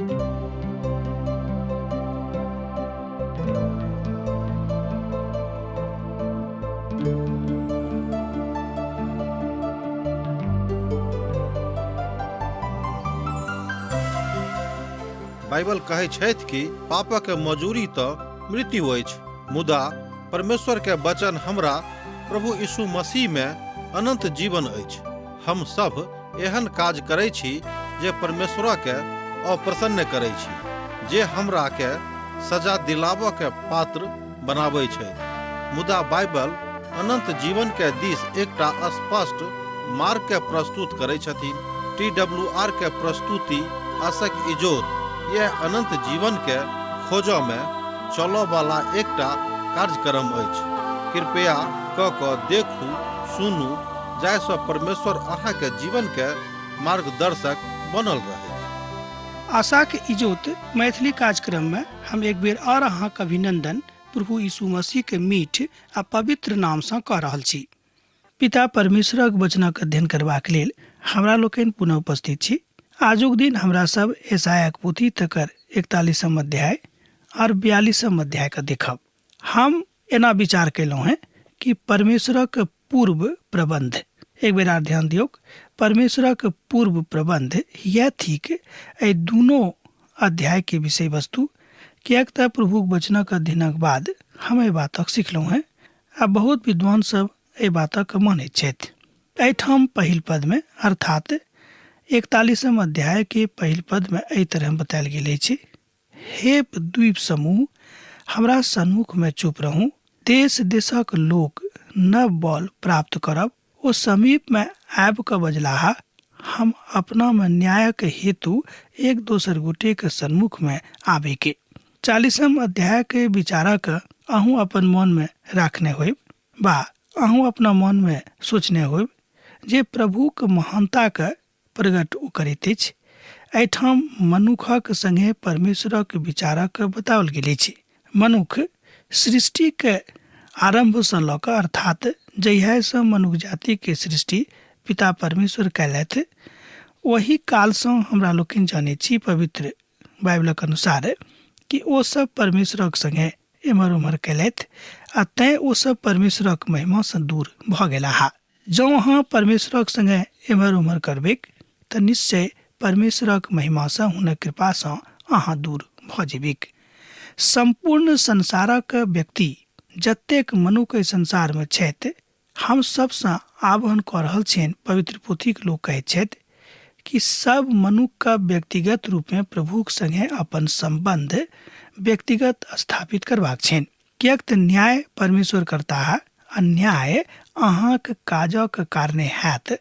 Bible कहै छथि कि पापक मजूरी तऽ मृत्यु अछि, मुदा परमेश्वर के वचन हमरा प्रभु यीशु मसीह में अनंत जीवन अछि। हम सब एहन काज करै छी जे परमेश्वर के अप्रसन्न करै छी, जे हमरा के सजा दिलाबऽ के पात्र बनाबै छथि। मुदा बाइबल अनंत जीवन के दिस एकटा स्पष्ट मार्ग के प्रस्तुत करै छथिन। टी डब्ल्यू आर के प्रस्तुति आशक इजोत यह अनंत जीवन के खोजऽ में चलऽ वाला एकटा कार्यक्रम अछि। कृपया क कऽ देखू, सुनू, जाहिसँ परमेश्वर अहाँके जीवन के मार्गदर्शक बनल रहै। आशाक इजोत मैथिली कार्यक्रम में हम एक बेर और अहाँक अभिनंदन प्रभु यीशु मसीह के मीठ आ पवित्र नाम सँ कऽ रहल छी। पिता परमेश्वरक वचनक अध्ययन करबाक लेल हमरा लोकनि पुनः उपस्थित छी। आजुक दिन हमरा सब यशायाक पोथी तकर 41 अध्याय और 42 अध्याय के देखब। हम एना विचार कयलहुँ हेँ कि परमेश्वरक पूर्व प्रबंध, एक बेर आर ध्यान दियौक, परमेश्वरक पूर्व प्रबंध यह थिक एहि दुनू अध्याय के विषय वस्तु, किएक तऽ प्रभुक वचनक अध्ययनक बाद हम एहि बातक सिखलहुँ हेँ आ बहुत विद्वान सब एहि बातक मानैत छथि। एहिठाम पहिल पद में अर्थात 41 अध्याय के पहिल पद में एहि तरह बतायल गेल अछि, हे द्वीप समूह हमरा सन्मुख में चुप रहू, देश देशक लोक नव बल प्राप्त करब। ओ समीप में आबि कऽ बजलाह, हम अपना में न्यायक हेतु एक दोसर गोटे के सन्मुख में आबे के। 40 अध्याय के विचारक अहूँ अपन मन में राखने होइब बा अहूँ अपना मन में सोचने होइब जे प्रभुक महानता के प्रकट ओ करैत अछि। एहिठाम मनुखक संगे परमेश्वरक विचारक बताओल गेल अछि। मनुख सृष्टिक आरंभसँ लऽ कऽ अर्थात जहियासँ मनुख जातिके सृष्टि पिता परमेश्वर कयलथि ओहि कालसँ हमरा लोकनि जनैत छी पवित्र बाइबलक अनुसार कि ओ सब परमेश्वरक संगे एम्हर ओम्हर कयलथि आ तैँ ओ सब परमेश्वरक महिमासँ दूर भऽ गेलाह। जँ अहाँ परमेश्वरक संगे एम्हर ओम्हर करबैक तऽ निश्चय परमेश्वरक महिमासँ हुनक कृपासँ अहाँ दूर भऽ जेबैक। सम्पूर्ण संसारक व्यक्ति जतेक मनुख एहि संसारमे छथि, हम सबसँ आह्वान कऽ रहल छियनि, पवित्र पोथीक लोक कहैत छथि कि सब मनुखके व्यक्तिगत रूपमे प्रभुक संगे अपन सम्बन्ध व्यक्तिगत स्थापित करबाक छनि। किएक तऽ न्याय परमेश्वर करताह आ न्याय अहाँक काजक कारणे हैत,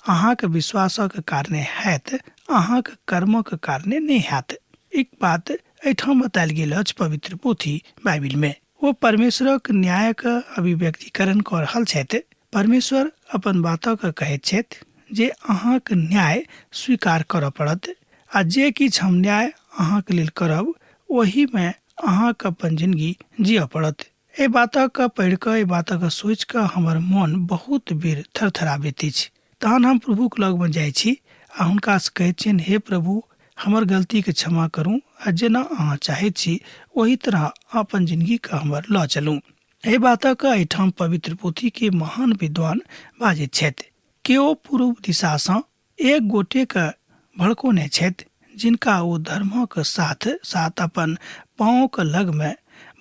अहाँक विश्वासक कारणे हैत, अहाँक कर्मक कारणे नहि हैत। एक बात एहिठाम बतायल गेल अछि पवित्र पोथी बाइबिलमे। ओ परमेश्वरक न्यायक अभिव्यक्तिकरण कऽ रहल छथि। परमेश्वर अपन बातक कहैत छथि जे अहाँक न्याय स्वीकार करऽ पड़त आ जे किछु हम न्याय अहाँक लेल करब ओहिमे अहाँक अपन जिनगी जिअ पड़त। एहि बातक पढ़ि कऽ, एहि बातक सोचि कऽ हमर मोन बहुत बेर थरथराबैत अछि। तहन हम प्रभुक लगमे जाइ छी आ हुनकासँ कहैत छियनि, हे प्रभु, हमर गलतीके क्षमा करू आ जेना अहाँ चाहैत छी ओही तरह अपन जिनगीके हमर लऽ चलू। एहि बातक एहिठाम पवित्र पोथीके महान विद्वान बाजैत छथि। केओ पूर्व दिशासँ एक गोटेके भड़कौने छथि जिनका ओ धर्मक साथ साथ अपन पाँवक लगमे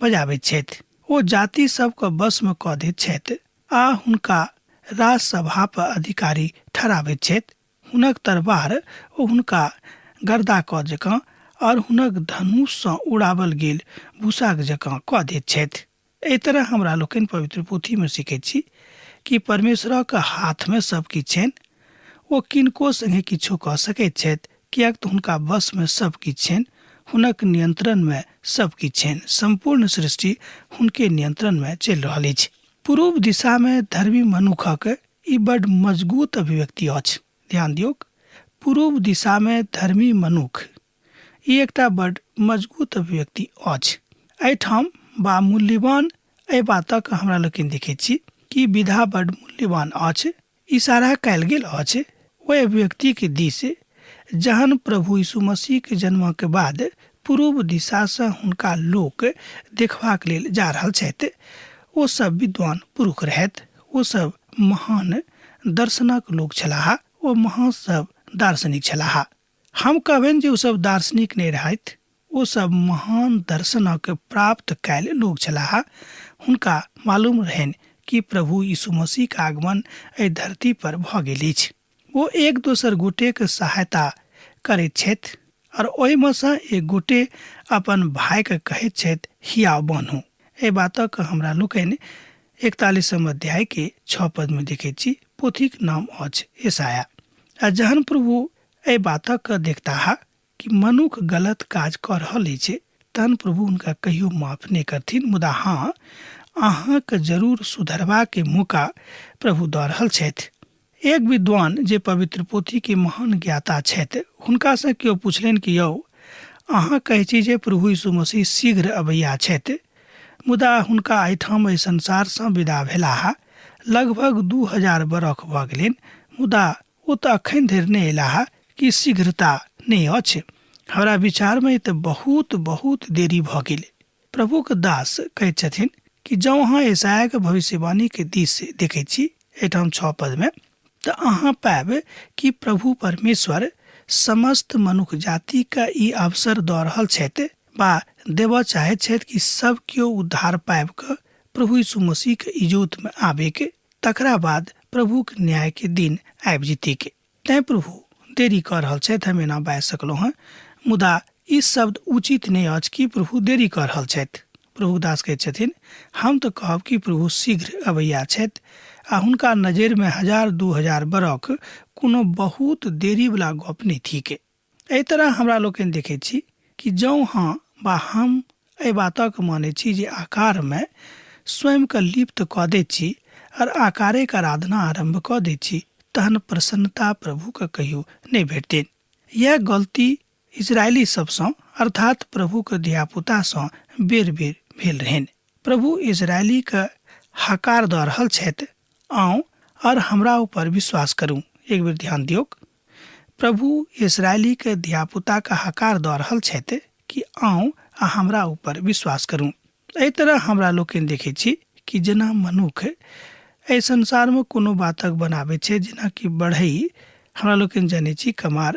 बजाबैत छथि। ओ जाति सबके वशमे कऽ दैत छथि आ हुनका राजसभा पर अधिकारी ठहराबैत छथि। हुनक तरवार ओ हुनका गर्दा कऽ जकाँ और हुनक धनुषसँ उड़ावल गेल भूसाक जकाँ कऽ दैत छथि। एहि तरह हमरा लोकनि पवित्र पोथीमे सीखैत छी कि परमेश्वरक हाथमे सब किछु छनि। ओ किनको संगे किछु कऽ सकैत छथि, किएक तऽ हुनका वशमे सब किछु छनि, हुनक नियंत्रणमे सब किछु छनि। सम्पूर्ण सृष्टि हुनके नियंत्रणमे चलि रहल अछि। पूर्व दिशामे धर्मी मनुखक ई बड मजगूत अभिव्यक्ति अछि। ध्यान दियौक, पूर्व दिशामे धर्मी मनुख ई एकटा बड मजगूत अभिव्यक्ति अछि। एहिठाम बा मूल्यवान एहि बातक हमरा लोकनि देखैत छी कि विधा बड मूल्यवान अछि। इशारा कयल गेल अछि ओहि अभिव्यक्तिके दिस जहन प्रभु यीशु मसीह के जन्म के बाद पूर्व दिशासँ हुनका लोक देखबाक लेल जा रहल छथि। ओ सब विद्वान पुरुष रहथि, ओ सब महान दर्शनक लोक छलाह, ओ महान सब दार्शनिक छलाह। हम कहबनि जे ओ सब दार्शनिक नहि रहथि, ओ सब महान दर्शनक प्राप्त कयल लोक छलाह। हुनका मालूम रहनि कि प्रभु यीशु मसीह के आगमन एहि धरती पर भऽ गेल अछि। ओ एक दोसर गोटेके सहायता करैत छथि और ओहिमे सँ एक गोटे अपन भाइके कहैत छथि, हियाव बान्हू। एहि बातक हमरा लोकनि 41 अध्याय के 6 पद में देखैत छी। पोथीक नाम अछि यशायाह। आ जहन प्रभु एहि बातक देखताह कि मनुख गलत काज कऽ रहल अछि, तहन प्रभु हुनका कहियो माफ नहि करथिन, मुदा हाँ, अहाँके जरूर सुधरबाके मौका प्रभु दऽ रहल छथि। एक विद्वान जे पवित्र पोथी के महान ज्ञाता छथि, हुनकासँ केओ पुछलनि कि यौ, अहाँ कहै छी जे प्रभु यीशु मसीह शीघ्र अबैया छथि, मुदा हुनका एहिठाम एहि संसारसँ विदा भेलाह लगभग 2000 बरख भऽ गेलनि, मुदा ओ तऽ अखन धरि नहि अयलाह, कि शीघ्रता नहि अछि? हमरा विचारमे तऽ बहुत बहुत देरी भऽ गेल। प्रभुक दास कहैत छथिन कि जँ अहाँ यशायाहके भविष्यवाणीके दिस देखैत छी एहिठाम 6 पदमे, तऽ अहाँ पायब कि प्रभु परमेश्वर समस्त मनुख जातिके ई अवसर दऽ रहल छथि बा देबऽ चाहैत छथि कि सब केओ उद्धार पाबि कऽ प्रभु यीशु मसीहके इजोतमे आबैके, तकरा बाद प्रभुक न्यायके दिन आबि जेतैक। तैँ प्रभु देरी कऽ रहल छथि, हम एना बाजि सकलहुँ हँ, मुदा ई शब्द उचित नहि अछि कि प्रभु देरी कऽ रहल छथि। प्रभु दास कहैत छथिन, हम तऽ कहब कि प्रभु शीघ्र अबैया छथि आ हुनका नजरिमे 1000-2000 बरख कोनो बहुत देरीवला गप नहि थिक। एहि तरह हमरा लोकनि देखैत छी कि जँ हँ वा हम एहि बातक मानैत छी जे आकारमे स्वयंके लिप्त कऽ दैत छी आओर आकारेके आराधना आरम्भ कऽ दैत छी, तहन प्रसन्नता प्रभुके कहियो नहि भेटतनि। इएह गलती इजरायली सबसँ अर्थात प्रभुके धियापुतासँ बेर बेर भेल रहनि। प्रभु इजरायलीके हकार दऽ रहल छथि, आउ आओर हमरा ऊपर विश्वास करू। एक बेर ध्यान दियौक, प्रभु इस्राएलीके धियापुताके हकार दऽ रहल छथि कि आउ आ हमरा ऊपर विश्वास करू। एहि तरह हमरा लोकनि देखै छी कि जेना मनुख एहि संसारमे कोनो बातक बनाबै छै, जेनाकि बढ़ई, हमरा लोकनि जनै छी कमार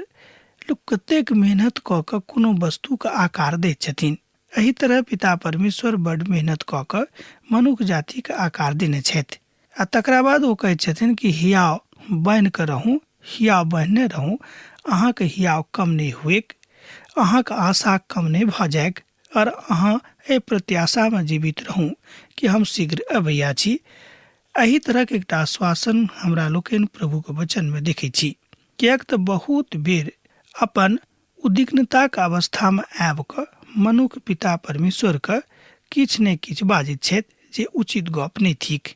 लोक कतेक मेहनत कऽ कऽ कोनो वस्तुके आकार दैत छथिन। एहि तरह पिता परमेश्वर बड्ड मेहनत कऽ कऽ मनुख जातिके आकार देने छथि आ तकरा बाद ओ कहैत छथिन कि हियाव बान्हि कऽ रहू, हियाव बान्हने रहू, अहाँके हियाव कम नहि हुएक, अहाँके आशा कम नहि भऽ जाइक आओर अहाँ एहि प्रत्याशामे जीवित रहू कि हम शीघ्र अबैया छी। एहि तरहक एकटा आश्वासन हमरा लोकनि प्रभुके वचनमे देखै छी, किएक तऽ बहुत बेर अपन उद्विग्नताक अवस्थामे आबि कऽ मनुख पिता परमेश्वरके किछु ने किछु बाजैत छथि जे उचित गप नहि थिक।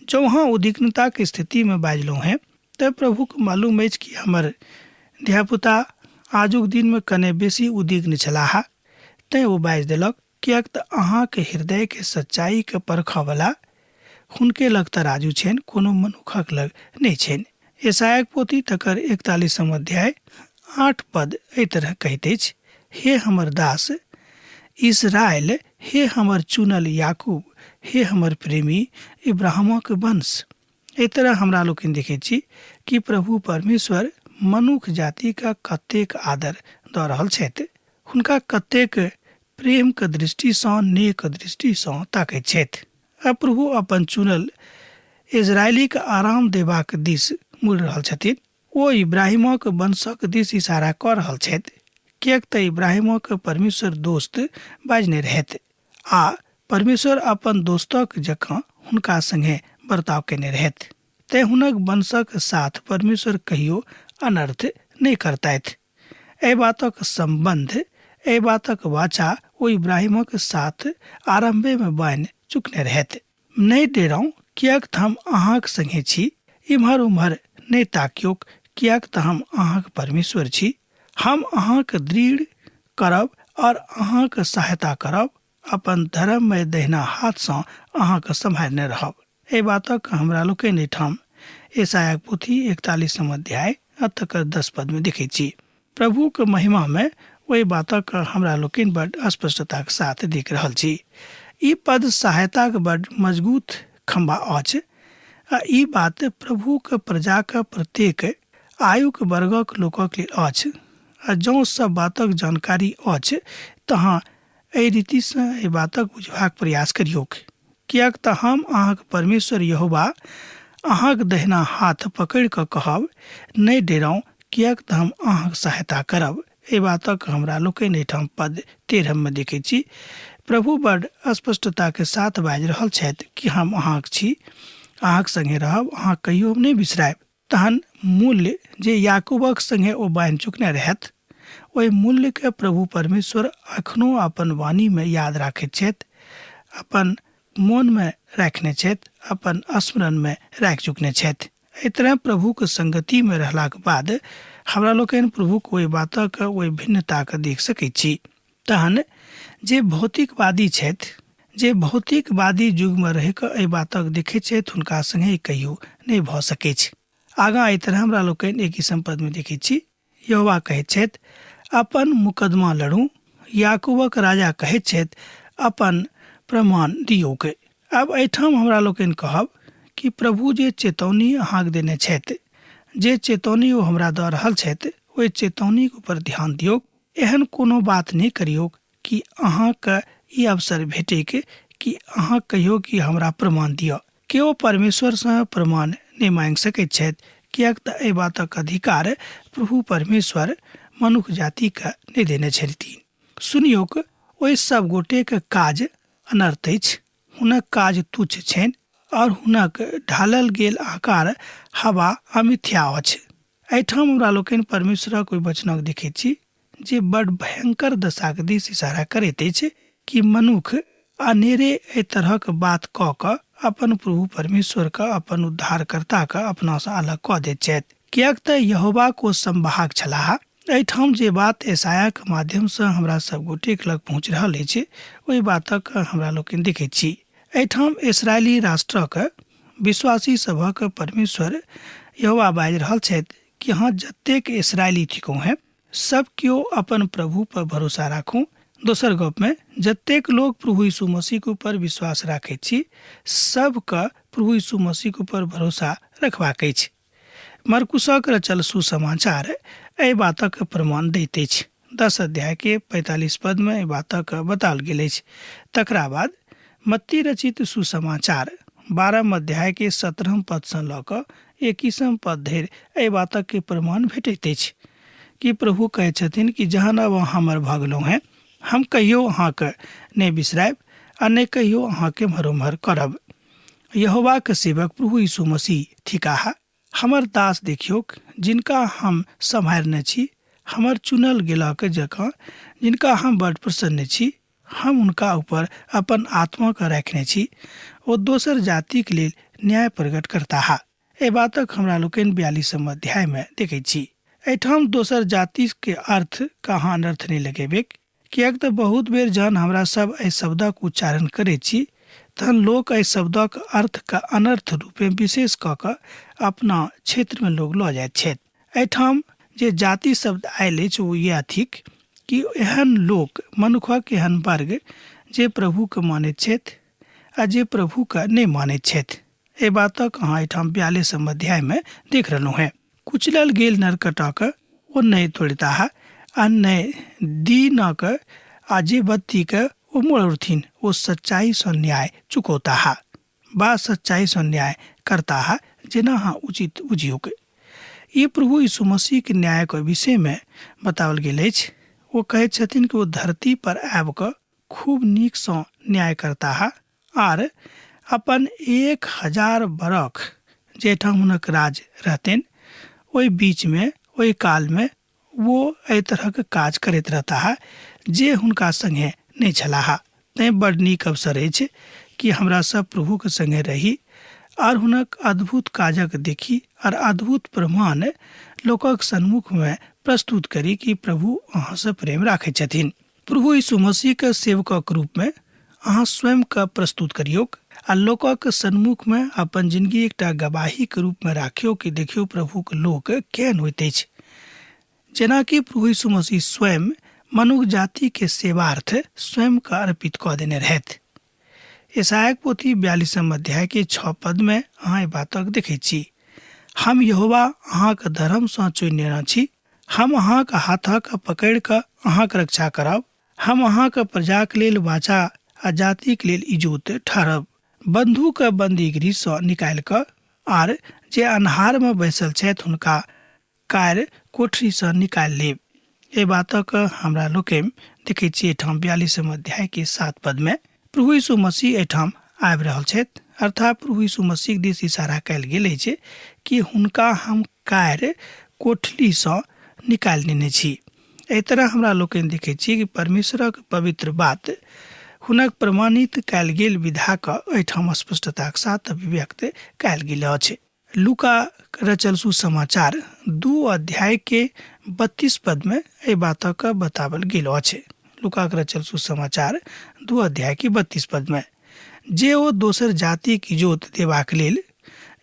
जँ अहाँ उद्विग्नताक स्थितिमे बाजलहुँ हेँ तऽ प्रभुके मालूम अछि कि हमर धियापुता आजुक दिनमे कने बेसी उद्विग्न छलाह, तैँ ओ बाजि देलक, किएक तऽ अहाँके हृदयके सच्चाइके परखऽवला हुनके लग तराजू छनि, कोनो मनुखक लग नहि छनि। यशायाक पोथी तकर 41 अध्याय 8 पद एहि तरह कहैत अछि, हे हमर दास इस्राएल, हे हमर चुनल याकूब, हे हमर प्रेमी इब्राहिमक वंश। एहि तरह हमरा लोकनि देखैत छी कि प्रभु परमेश्वर मनुख जातिके कतेक आदर दऽ रहल छथि, हुनका कतेक प्रेमके दृष्टिसँ, नेक दृष्टिसँ ताकैत छथि। आ प्रभु अपन चुनल इजरायलीके आराम देबाक दिस मुड़ि रहल छथिन। ओ इब्राहिमक वंशक दिस इशारा कऽ रहल छथि, किएक तऽ इब्राहिमक परमेश्वर दोस्त बाजने रहथि आ परमेश्वर अपन दोस्तक जकाँ हुनका संगे बर्ताव केने रहथि। तेँ हुनक वंशक साथ परमेश्वर कहियो अनर्थ नहि करतथि। एहि बातक सम्बन्ध, एहि बातक वाचा ओ इब्राहिमक साथ आरम्भेमे बान्हि चुकने रहथि। नहि डेराउ, किएक तऽ हम अहाँक संगे छी। इम्हर उम्हर नहि ताकियौक, किएक तऽ हम अहाँक परमेश्वर छी। हम अहाँक दृढ़ करब और अहाँक सहायता करब, अपन धर्ममय दहिना हाथसँ अहाँक सम्हारने रहब। एहि बातक हमरा लोकनि एहिठाम यशायाक पोथी 41 अध्याय आ तकर 10 पदमे देखैत छी। प्रभुक महिमामे ओहि बातक हमरा लोकनि बड स्पष्टताक साथ देख रहल छी। ई पद सहायताक बड मजगूत खम्भा अछि आ ई बात प्रभुक प्रजाक प्रत्येक आयुक वर्गक लोकक लेल अछि आ जँ सब बातक जानकारी अछि तहाँ एहि रीतिसँ एहि बातक बुझबाक प्रयास करियौक, किएक तऽ हम अहाँक परमेश्वर यहोवा अहाँक दहिना हाथ पकड़ि कऽ कहब, नहि डेराउ, किएक तऽ हम अहाँक सहायता करब। एहि बातक हमरा लोकनि एहिठाम पद 13 मे देखैत छी। प्रभु बड स्पष्टताके साथ बाजि रहल छथि कि हम अहाँक छी, अहाँक संगे रहब, अहाँ कहियो नहि बिसरायब। तहन मूल्य जे याकूबक संगे ओ बान्हि चुकने रहथि, ओहि मूल्यके प्रभु परमेश्वर अखनो अपन वाणीमे याद राखैत छथि, अपन मोनमे राखने छथि, अपन स्मरणमे राखि चुकने छथि। एहि तरह प्रभुक संगतिमे रहलाक बाद हमरा लोकनि प्रभुक ओहि बातक ओहि भिन्नताके देख सकैत छी। तहन जे भौतिकवादी छथि, जे भौतिकवादी युगमे रहि कऽ एहि बातक देखैत छथि, हुनका संगे कहियो नहि भऽ सकैछ। आगाँ एहि तरह हमरा लोकनि एक ही पदमे देखैत छी, यहोवा कहैत छथि, अपन मुकदमा लड़ू। याकूबक राजा कहैत छथि, अपन प्रमाण दियौक। आब एहिठाम हमरा लोकनि कहब कि प्रभु जे चेतौनी अहाँके देने छथि, जे चेतौनी ओ हमरा दऽ रहल छथि, ओहि चेतौनीक ऊपर ध्यान दियौक। एहन कोनो बात नहि करियौक कि अहाँके ई अवसर भेटैक कि अहाँ कहियौ कि हमरा प्रमाण दिअ। केओ परमेश्वरसँ प्रमाण नहि मांगि सकैत छथि, किएक तऽ एहि बातक अधिकार प्रभु परमेश्वर मनुख जातिके नहि देने छथिन। सुनियौक, ओहि सब गोटेक काज अनर्थ अछि, हुनक काज तुच्छ छनि और हुनक ढालल गेल आकार हवा आ मिथ्या अछि। एहिठाम हमरा लोकनि परमेश्वरक ओहि वचनक देखैत छी जे बड भयंकर दशाक दिस इशारा करैत अछि कि मनुख अनेरे एहि तरहक बात कऽ कऽ अपन प्रभु परमेश्वर के, अपन उद्धारकर्ता के अपनासँ अलग कऽ दैत छथि, किएक तऽ यहोवाक ओ संवाहक छलाह। एहिठाम जे बात यशायाक माध्यमसँ हमरा सब गोटेक लग पहुँच रहल अछि, ओहि बातक हमरा लोकनि देखैत छी। एहिठाम इसराइली राष्ट्रक विश्वासी सभक परमेश्वर यहोवा बाजि रहल छथि कि अहाँ जतेक इसराइली थिकहुँ हैं, सब केओ अपन प्रभु पर भरोसा राखू। दोसर गप में जतेक लोग प्रभु यीशु मसीह के ऊपर विश्वास राखैत छी, सबके प्रभु यीशु मसीह के ऊपर भरोसा रखबाक अछि। मरकुसक रचल सुसमाचार एहि बातक प्रमाण दैत अछि। 10 अध्याय के 45 पद में एहि बातक बताओल गेल अछि। तकरा बाद मत्ती रचित सुसमाचार 12 अध्याय के 17 पद सँ लऽ कऽ 21 पद धरि एहि बातक के प्रमाण भेटैत अछि कि प्रभु कहै छथिन कि जहन अब अहाँ हमर भऽ गेलहुँ हेँ, हम कहियो अहाँके नहि बिसरायब आ नहि कहियो अहाँके मरोमहर करब। यहोवाक सेवक प्रभु यीशु मसीह थिकाह। हमर दास देखियौक, जिनका हम सम्हारने छी, हमर चुनल गेलक जकाँ जिनका हम बड प्रसन्न छी, हम हुनका ऊपर अपन आत्माके राखने छी, ओ दोसर जातिक लेल न्याय प्रकट करताह। एहि बातक हमरा लोकनि 42 अध्यायमे देखैत छी। एहिठाम दोसर जातिके अर्थ कहाँ अनर्थ नहि लगेबेक, किएक तऽ बहुत बेर जहन हमरा सब एहि शब्दक उच्चारण करैत छी तहन लोक एहि शब्दक अर्थके अनर्थ रूपे विशेष कऽ कऽ अपना क्षेत्रमे लोक लऽ जाइत छथि। एहिठाम जे जाति शब्द आयल अछि ओ इएह थिक कि एहन लोक, मनुखक एहन वर्ग जे प्रभुके मानैत छथि आ जे प्रभुके नहि मानैत छथि। एहि बातक अहाँ एहिठाम 42 अध्यायमे देख रहलहुँ हेँ। कुचलल गेल नरकटक ओ नहि तोड़ताह आ नहि दीनक आ जे बत्तीके ओ मोड़थिन, ओ सच्चाइसँ न्याय चुकौताह बा सच्चाइसँ न्याय करताह, जेना अहाँ उचित बुझियौक। ई प्रभु यीशु मसीहके न्यायक विषयमे बताओल गेल अछि। ओ कहैत छथिन कि ओ धरती पर आबि कऽ खूब नीकसँ न्याय करताह आर अपन 1000 बरख जाहिठाम हुनक राज रहतनि, ओहि बीचमे, ओहि कालमे वो एहि तरहक काज करैत रहताह जे हुनका संगे नहि छलाह। तैँ बड नीक अवसर अछि कि हमरा सब प्रभुक संगे रही आर हुनक अद्भुत काजक देखी आर अद्भुत प्रमाण लोकक सन्मुखमे प्रस्तुत करी कि प्रभु अहाँसँ प्रेम राखैत छथिन। प्रभु यीशु मसीहके सेवकक रूपमे अहाँ स्वयंके प्रस्तुत करियौक आ लोकक सन्मुखमे अपन जिनगी एकटा गवाहीके रूपमे राखियौ कि देखियौ प्रभुक लोक केहन होइत अछि। जेनाकि प्रभु यीशु मसीह स्वयं मनुख जाति के सेवार्थ स्वयं के अर्पित कऽ देने रहथि। यशायाक पोथी 42 अध्याय के 6 पद में अहाँ एहि बातक देखैत छी, हम यहोवा अहाँक धर्मसँ चुनि लेने छी, हम अहाँक हाथक पकड़ि कऽ अहाँक रक्षा करब, हम अहाँक प्रजाक लेल वाचा आ जातिक लेल इजोत ठहरब। बन्धुके बन्दीगृहसँ निकालि कऽ आर जे अन्हारमे बैसल छथि हुनका कार कोठरीसँ निकालि लेब। एहि बातक हमरा लोकनि देखैत छी एहिठाम 42 अध्याय के 7 पद में प्रभु यीशु मसीह एहिठाम आबि रहल छथि, अर्थात प्रभु यीशु मसीह दिस इशारा कयल गेल अछि कि हुनका हम कार कोठलीसँ निकालि नेने छी। एहि तरह हमरा लोकनि देखैत छी कि परमेश्वरक पवित्र बात हुनक प्रमाणित कयल गेल विधाक एहिठाम स्पष्टताक साथ अभिव्यक्त कयल गेल अछि। लूका रचल सुसमाचार 2 अध्याय के 32 पद में एहि बातक बतावल गेल अछि। लूका रचल सुसमाचार 2 अध्याय के 32 पद में जे ओ दोसर जातिक इजोत देबाक लेल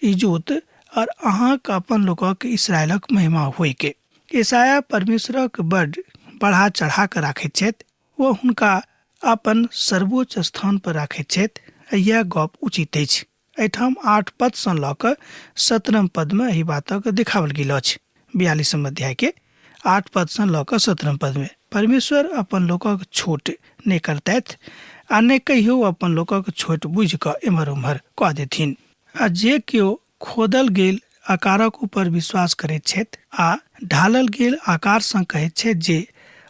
इजोत और अहाँक अपन लोकक इसराइलक महिमा होइके। यशायाह परमेश्वरक बड बढ़ा चढ़ा कऽ राखैत छथि, ओ हुनका अपन सर्वोच्च स्थान पर राखैत छथि। यह गप उचित अछि। एहिठाम 8 पदसँ लऽ कऽ 17 पदमे एहि बातक देखाओल गेल अछि। 42 अध्याय के 8 पदसँ लऽ कऽ 17 पदमे परमेश्वर अपन लोकक छोट नहि करतथि आ नहि कहियो अपन लोकक छोट बुझि कऽ एम्हर ओम्हर कऽ देथिन। आ जे केओ खोदल गेल आकारक ऊपर विश्वास करैत छथि आ ढालल गेल आकारसँ कहैत छथि जे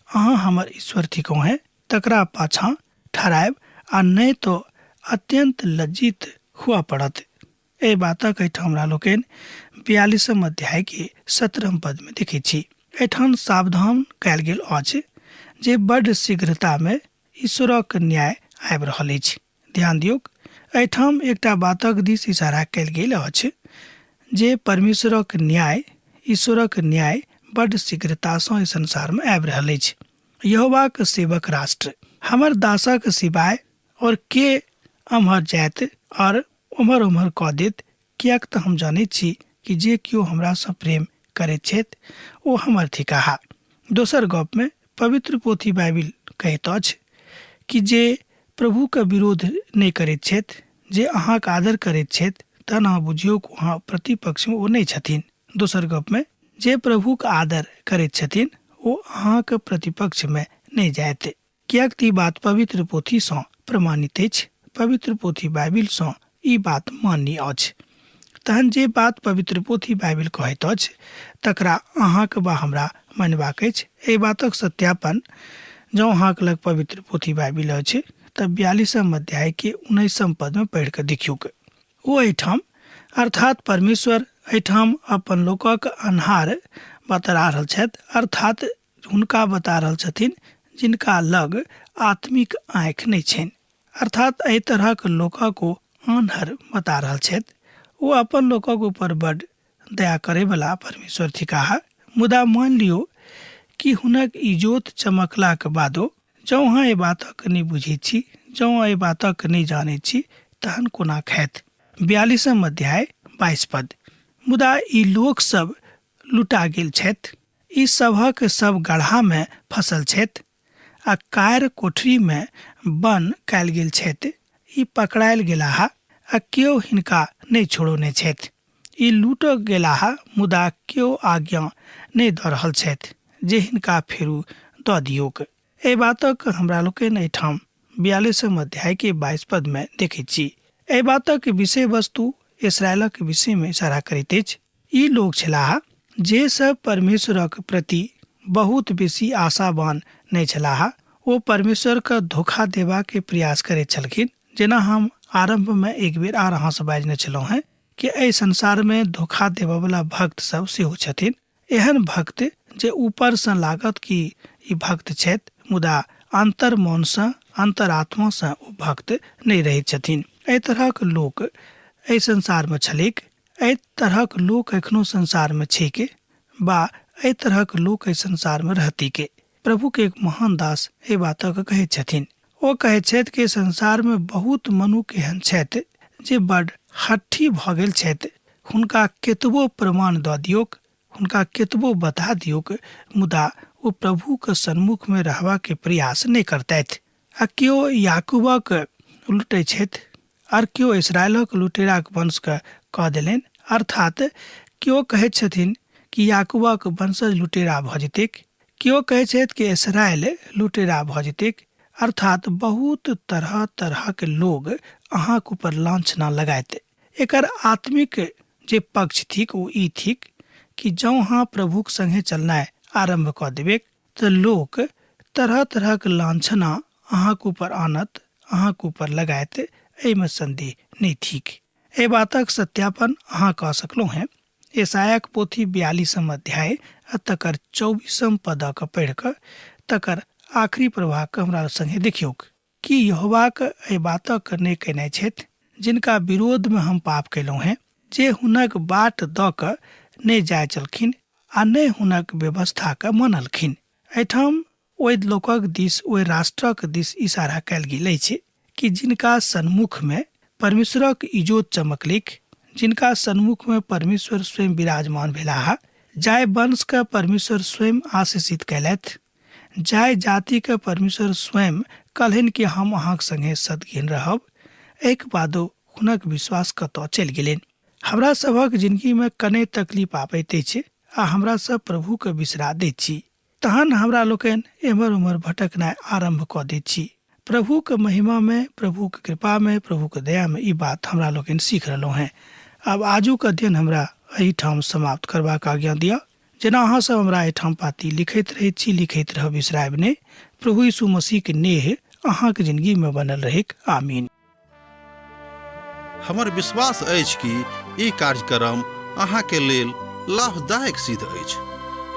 अहाँ हमर ईश्वर थिकहुँ हेँ, तकरा पाछाँ ठहरायब आ नहि तऽ अत्यन्त लज्जित हुअ पड़त। एहि बातक एहिठाम हमरा लोकनि 42 अध्याय के 17 पद में देखैत छी। एहिठाम सावधान कयल गेल अछि जे बड्ड शीघ्रता में ईश्वरक न्याय आबि रहल अछि। ध्यान दियौक, एहिठाम एकटा बातक दिस इशारा कयल गेल अछि जे परमेश्वरक न्याय, ईश्वरक न्याय बड्ड शीघ्रतासँ एहि संसारमे आबि रहल अछि। यहोवाक सेवक राष्ट्र हमर दासक सिवाय और के अम्हर जायत और ओम्हर ओम्हर कऽ देत, किएक तऽ हम जानैत छी कि जे केओ हमरासँ प्रेम करैत छथि ओ हमर थिकाह। दोसर गपमे पवित्र पोथी बाइबिल कहैत अछि कि जे प्रभुके विरोध नहि करैत छथि, जे अहाँक आदर करैत छथि, तहन अहाँ बुझियौक अहाँ प्रतिपक्षमे ओ नहि छथिन। दोसर गपमे जे प्रभुक आदर करैत छथिन ओ अहाँक प्रतिपक्षमे नहि जायत, किएक तऽ ई बात पवित्र पोथीसँ प्रमाणित अछि। पवित्र पोथी बाइबिलसँ ई बात मान्य अछि। तहन जे बात पवित्र पोथी बाइबिल कहैत अछि तकरा अहाँक वा हमरा मानबाक अछि। एहि बातक सत्यापन जँ अहाँक लग पवित्र पोथी बाइबिल अछि तऽ 42 अध्याय के 19 पदमे पढ़ि कऽ देखियौक। ओ एहिठाम अर्थात परमेश्वर एहिठाम अपन लोकक अन्हार बता रहल छथि, अर्थात हुनका बता रहल छथिन जिनका लग आत्मिक आँखि नहि छनि, अर्थात एहि तरहक लोकक ओ आन्हर बता रहल छथि। ओ अपन लोकक ऊपर बड दया करैवला परमेश्वर थिकाह, मुदा मान लियौ कि हुनक इजोत चमकलाक बादो जँ अहाँ एहि बातक नहि बुझैत छी, जँ एहि बातक नहि जानैत छी, तहन कोना खायत। 42 अध्याय 22 पद। मुदा ई लोक सब लुटा गेल छथि, ई सभक सब गढ़ामे फँसल छथि आ कार कोठरीमे बन्न कयल गेल छथि। ई पकड़ायल गेलाह आ केओ हिनका नहि छोड़ौने छथि। ई लूटऽ गेलाह मुदा केओ आज्ञा नहि दऽ रहल छथि जे हिनका फेरू दऽ दियौक। एहि बातक हमरा लोकनि एहिठाम 42 अध्याय के 22 पद में देखैत छी। एहि बातक विषय वस्तु इसराइलक विषय में इशारा करैत अछि। ई लोक छलाह जे सब परमेश्वरक प्रति बहुत बेसी आशावान नहि छलाह। ओ परमेश्वरके धोखा देबाके प्रयास करैत छलखिन, जेना हम आरम्भमे एक बेर आर अहाँसँ बाजने छलहुँ हेँ कि एहि संसारमे धोखा देबऽवला भक्त सब सेहो छथिन। एहन भक्त जे ऊपरसँ लागत कि ई भक्त छथि, मुदा अन्तर मनसँ अन्तरात्मासँ ओ भक्त नहि रहैत छथिन। एहि तरहक लोक एहि संसारमे छलैक, एहि तरहक लोक एखनो संसारमे छैक बा एहि तरहक लोक एहि संसारमे रहतीक। प्रभुके एक महान दास एहि बातक कहैत छथिन। ओ कहैत छथि कि संसारमे बहुत मनुख एहन छथि जे बड हट्ठी भऽ गेल छथि, हुनका केतबो प्रमाण दऽ दियौक हुनका केतबो बता दियौक, मुदा ओ प्रभुके सन्मुखमे रहबाके प्रयास नहि करतथि। आ केओ याकूबक लुटै छथि आर केओ इसराइलक लुटेराक वंशके कऽ देलनि। अर्थात केओ कहैत छथिन कि याकूबक वंशज लुटेरा भऽ जेतैक, केओ कहै छथि कि इसराइल लुटेरा भऽ जेतैक। अर्थात बहुत तरह तरहक लोग अहाँक ऊपर लांछना लगायत। एकर आत्मिक जे पक्ष थिक ओ ई थिक कि जँ अहाँ प्रभुक संगे चलनाइ आरम्भ कऽ देबैक तऽ लोक तरह तरहक लांछना अहाँक ऊपर आनत, अहाँक ऊपर लगायत, एहिमे संदेह नहि थिक। एहि बातक सत्यापन अहाँ कऽ सकलहुँ हेँ यशायाक पोथी 42 अध्याय आ तकर 24 पदक पढ़ि कऽ तकर आखिरी प्रभावके हमरा संगे देखियौक। कि यहोवाक एहि बातक नहि कयने छथि जिनका विरोधमे हम पाप कयलहुँ हेँ, जे हुनक बाट दऽ कऽ नहि जाय चलखिन आ नहि हुनक व्यवस्थाके मानलखिन। एहिठाम ओहि लोकक दिस, ओहि राष्ट्रक दिस इशारा कयल गेल अछि कि जिनका सन्मुखमे परमेश्वरक इजोत चमकलैक, जिनका सन्मुखमे परमेश्वर स्वयं विराजमान भेलाह, जाहि वंशके परमेश्वर स्वयं आशीषित कयलथि, जाहि जातिके परमेश्वर स्वयं कहलनि कि हम अहाँक संगे सदघिन रहब, एहिके बादो हुनक विश्वास कतऽ चलि गेलनि। हमरा सभक जिनगीमे कने तकलीफ आबैत अछि आ हमरा सब प्रभुके बिसरा दैत छी। तहन हमरा लोकनि एम्हर ओम्हर भटकनाइ आरम्भ कऽ दैत छी। प्रभुक महिमामे, प्रभुक कृपामे, प्रभुक दयामे ई बात हमरा लोकनि सीख रहलहुँ हेँ। आब आजुक अध्ययन हमरा एहिठाम समाप्त करबाक आज्ञा दिअ। जेना अहाँ सब हमरा एहिठाम पाती लिखैत रहैत छी, लिखैत रहब, बिसरायब नहि। प्रभु यीशु मसीहक नेह अहाँक जिनगीमे बनल रहैक। आमीन। हमर विश्वास अछि कि ई कार्यक्रम अहाँके लेल लाभदायक सिद्ध अछि।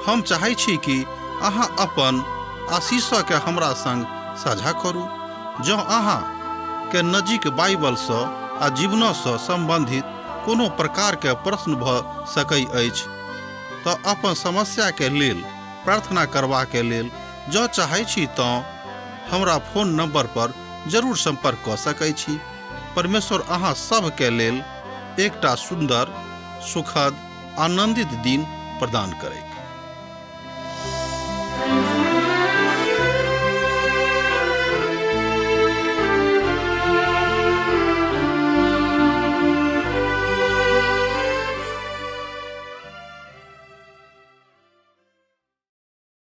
हम चाहै छी कि अहाँ अपन आशीषके हमरा संग साझा करू। जँ अहाँ के नजीक बाइबलसँ आ जीवनसँ सम्बन्धित कोनो प्रकारके प्रश्न भऽ सकै अछि तऽ अपन समस्याके लेल प्रार्थना करबाके लेल जँ चाहै छी तँ हमरा फोन नंबर पर जरूर संपर्क कऽ सकै छी। परमेश्वर अहाँ सभके लेल एकटा सुन्दर, सुखद, आनंदित दिन प्रदान करैत।